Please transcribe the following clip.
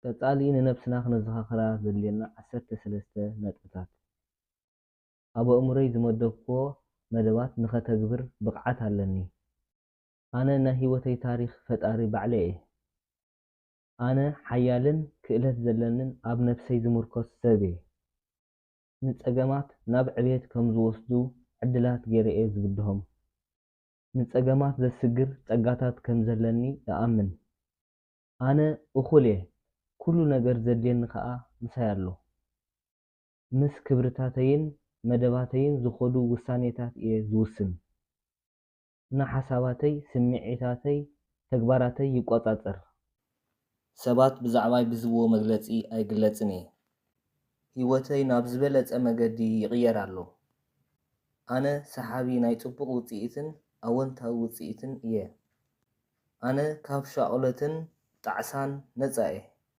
ቀጻሊ ንነብስና ክነዘኻኽራ ዘድልየና ዓሰርተ ሰለስተ ነጥብታት። ኣብ ኣእምሮይ ዝመደብክዎ መደባት ንኸተግብር ብቕዓት ኣለኒ። ኣነ ናይ ህይወተይ ታሪኽ ፈጣሪ ባዕለይ እየ። ኣነ ሓያልን ክእለት ዘለንን ኣብ ነብሰይ ዝምርኮስ ሰብ እየ። ንጸገማት ናብ ዕቤት ከም ዝወስዱ ዕድላት ገይረ እየ ዝብድሆም። ንጸገማት ዘስግር ጸጋታት ከም ዘለኒ እኣምን። ኣነ እኹል እየ። ኩሉ ነገር ዘድልየኒ ከኣ ምሳይ ኣሎ። ምስ ክብርታተይን መደባተይን ዝኸዱ ውሳኔታት እየ ዝውስን። ንሓሳባተይ፣ ስምዒታተይ፣ ተግባራተይ ይቆጻጸር። ሰባት ብዛዕባይ ብዝህብዎ መግለጺ ኣይግለጽን እየ። ህይወተይ ናብ ዝበለጸ መገዲ ይቕየር ኣሎ። ኣነ ሰሓቢ ናይ ጽቡቕ ውጽኢትን ኣወንታዊ ውጽኢትን እየ። ኣነ ካብ ሻቕሎትን ጣዕሳን ነጻ እየ።